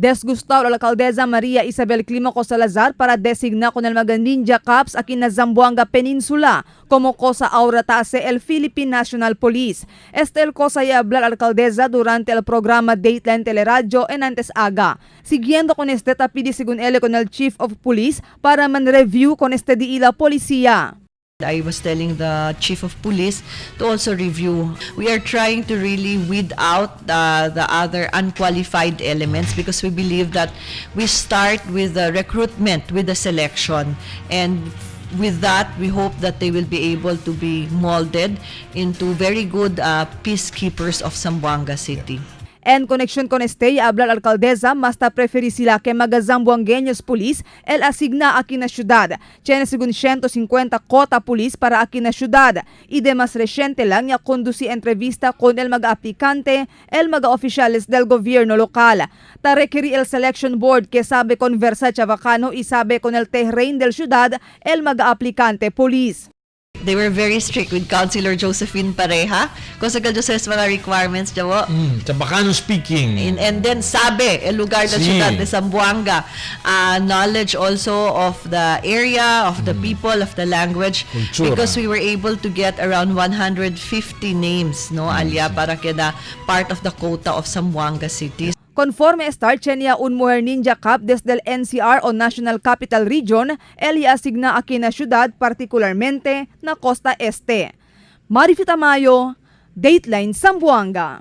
Desgustado la alcaldesa María Isabel Clímaco Salazar para designar con el mga ninja cops aquí na Zamboanga Península como cosa ahora hace el Philippine National Police. Este el cosa y hablar alcaldesa durante el programa Dateline Teleradio en antes aga. Siguiendo con este tapidi según él con el Chief of Police para man review con este di la policía. I was telling the chief of police to also review. We are trying to really weed out the other unqualified elements because we believe that we start with the recruitment, with the selection, and with that, we hope that they will be able to be molded into very good peacekeepers of Zamboanga City. En conexión con este, habla la alcaldesa, masta preferir sila que mga Zamboangueños police el asigna aquí na ciudad. Tiene según 150 cota police para aquí na ciudad. Y de más reciente lang ya conduci entrevista con el mga aplicante, el mga oficiales del gobierno local. Ta requerir el selection board que sabe conversa chabacano y sabe con el terreno del ciudad, el mga aplicante police. They were very strict with Councilor Josephine Pareja. Kung sa Jose mga requirements, Jawo. Chabacano speaking. And then sabe el lugar de Sí. Ciudad de Zamboanga. Knowledge also of the area, of the people, of the language. Cultura. Because we were able to get around 150 names, no, Alia, para queda part of the quota of Zamboanga City. Conforme Star Chenia un mujer ninja cup desde el NCR o National Capital Region, el asigna aquí na ciudad, particularmente na Costa Este. Marifita Tamayo, Dateline Zamboanga.